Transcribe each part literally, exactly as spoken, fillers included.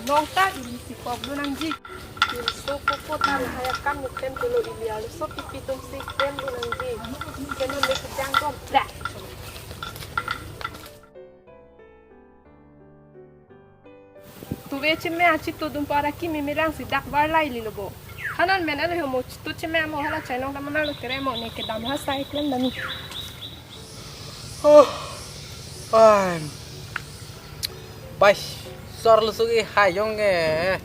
Nong ta ili si kok do nangji. Ilso koko ta lahai akam ni klem kelo, ili arloso pipi atum si klem do nangji. Klem ne kejang dom. Dah. Tuve cheme achi tudum para kimi mirang si dak var lai li lo bo. Hanan men alo mo chitu cheme amo hala chainong tamana lo kere mo ne kedam ha sai klem dani. Oh, ai. Bai, sor lo sugi hayong e.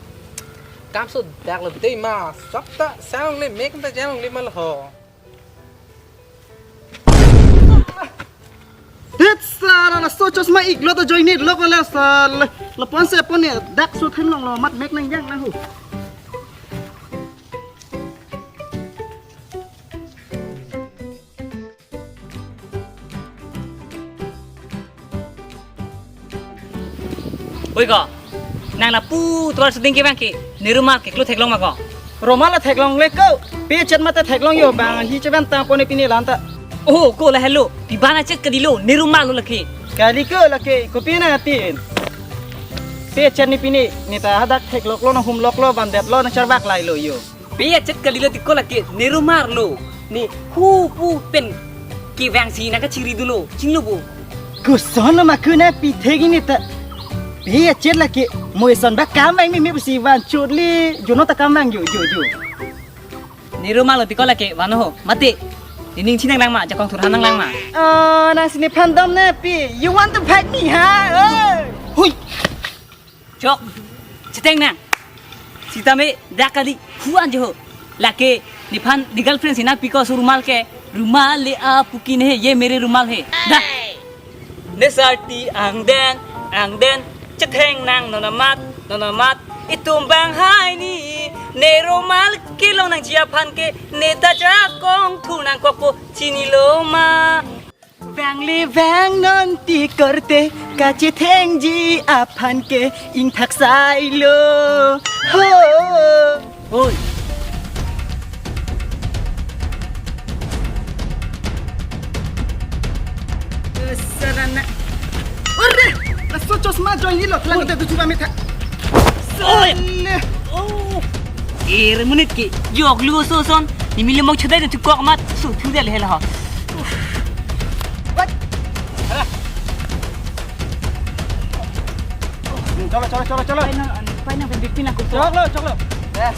Kam so dak lo dei ma, sok ta sang le mek ta jang le mal ho. Dit sar, laso chosma iklo to join it lok le sar. Lapu-an se pon ne dak so them long lo mat mek nang jang nang hu. Oi ko, nang lapu tovar shooting kevang ke, ne rumal keklo theklong ma ko? Rumal theklong le ko, pe chet mate theklong yo bang hi chevan ta pon ne pini lanta. Oh, ko la hello, pi bana chet kadilo, ne rumal lo lake. Kali ko lake, kopi na tin. Pe chet ne pini, ne ta hadak theklok lo na humlok lo, bandet lo na charbak lai lo yo. Pe achet kalilo ti ko lake, ne rumal lo. Ne hu pu pen kevang si nang kachiri dolo. Chinglo bo. Koson lo ma kuna pi thegi ne ta. Pe achet lake, mo eson ba kam vang me me pusi van chot le. Jono ta kam vang jo, jo, jo. Ne rumal lo ti ko lake, vano ho. Mate. Nening chinang lang ma, jakong thurhan nang lang ma. Ah, nang si nephan dam ne pi. You want to fight me, ha? Oi. Hui. Chok, cheteng nang. Sitame dak kali hu-an jo ho. Lake nephan ne girlfriend si nangpi ko laso rumal ke. Rumal le aap ki nahi hai, ye mere rumal hai. Dah. Ne sarti angden, angden, cheteng nang non amat, non amat. Itum banghini, ne rumal kelong nangji aphan ke, ne ta jakong thu nang koko chinilo ma. Vang le vang non ti korte kachethengji aphan ke ingthak sai lo. Ho. Oi. Sarana. Ore, laso chosma join lo, kelang te tujuh kami tha. Oi. Sale. Oh. Er monit ke jok lu so son. Ni mili mong chadai tu kok mat. So thu dal hela ha. What? Chalo, chalo, chalo, chalo. Paina, paina, pipina ko. Chalo, chalo. Eh.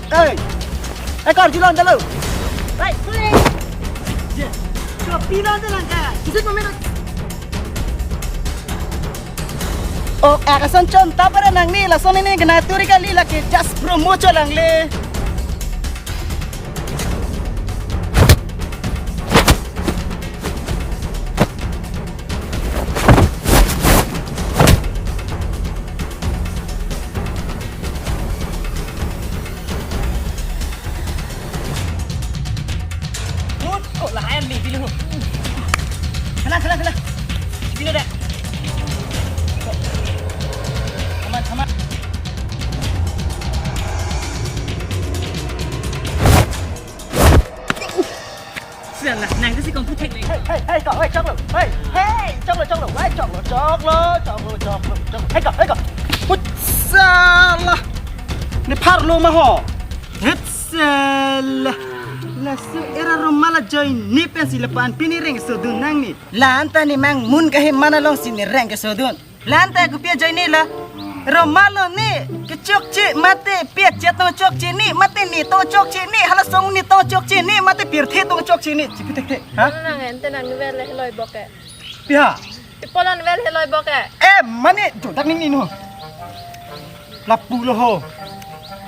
Hey! Ekor julon dalo. Hey, sorry. Ye. Kau pilon dalang ka. Kisit mo meron. Oh, akasan chon tapara nang ni lason ini kena turi kali lagi just promo cholang le. Kok lahai an bilu. Kena, kena, kena. Bilu deh. Aman, aman. Sudah lah, nang kasi kong putek lagi. Hey, hey, hey, kau, hey, choklo. Hey, hey, choklo, choklo. Hey, choklo, choklo, choklo, choklo, choklo. Hey, kau, hey, kau. Put, salah. Nephan lo ma ho. Hetsel. Laso era rumal ajoine pensi lapu-an pini rengso dun nang ni. La-an ta ne mangmun kahemana longsi ne rengso dun. La-an ta kopi ajoine la. Rumal lo ne kechokche mate pi achet tong chokche ne mate ne tong chokche ne hala song ne tong chokche ne mate pirthe tong chokche ne. Chipi thekthek. Ha? Nang ente nang ni vel heloi boke. Pi ha? Ipolan vel heloi boke. Eh, mane jodak ning ni no. Lapu lo ho.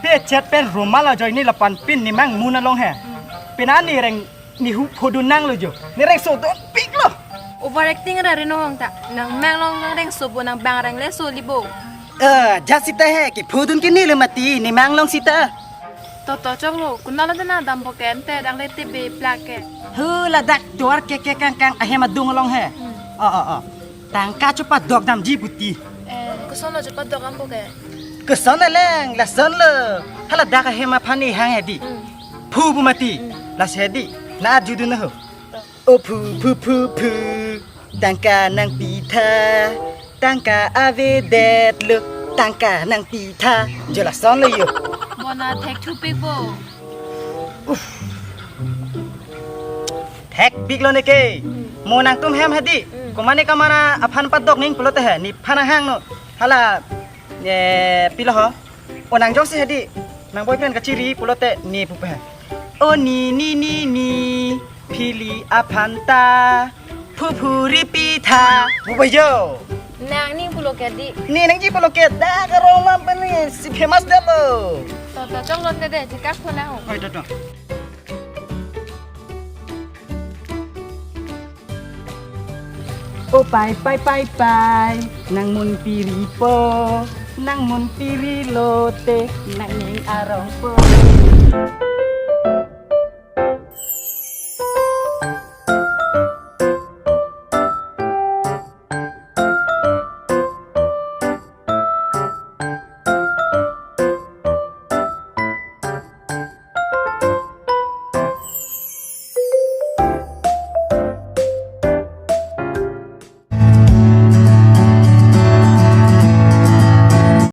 Pi achet pen rumal ajoine lapu-an pini mangmun along he. Pini ne reng ne hu phodun nang lo jo. Ne rengso dun pik lo. Over acting ra ri nong ta. Nang mang long nang rengso bo nang bang reng le so li bo. Eh, ja sita he kiphodun ke ne le mati ne mang long sita. Toto choklo, kunalo dana dam boke ente dang le tebe plak ke. Hu ladak dor ke ke kang kang ahem adung along he. Hmm. Oh, oh, oh. Tangka chepadok damji puti. Eh, koson lo chepadok am boke. Koson eleng, lason lo. Hala dak ahem aphan nihang hedi. Hmm. Phu pu mati. Hmm. Lasi hedi. Na arjudun ho. O phu phu phu phu. Tangka nangpitha. Tangka avedetlo. Tangka nangpitha. Jo lasonlo jo. Bona thekthupikpo. Thekpiklo neke. Hmm. Mo nangtum hem hedi. Hmm. Komane kamara aphan padok ning pulote he. Nephan ahang no. Hala, eh, pilo ho. O nang jongsi hedi. Nang boyfriend kachiri pulote ne pupe he. O ni ni ni ni. Phili aphan ta. Phu phu ri pitha. Pupe jo. Nangning pulo ke di. Ne nangji pulo ke. Dak arong ma pen ne si famous detlo. To to choklo te de, chekak phone ho. Oi, to to. O pai pai pai pai, nang mun piri po, nang mun piri lote, nangning arong po.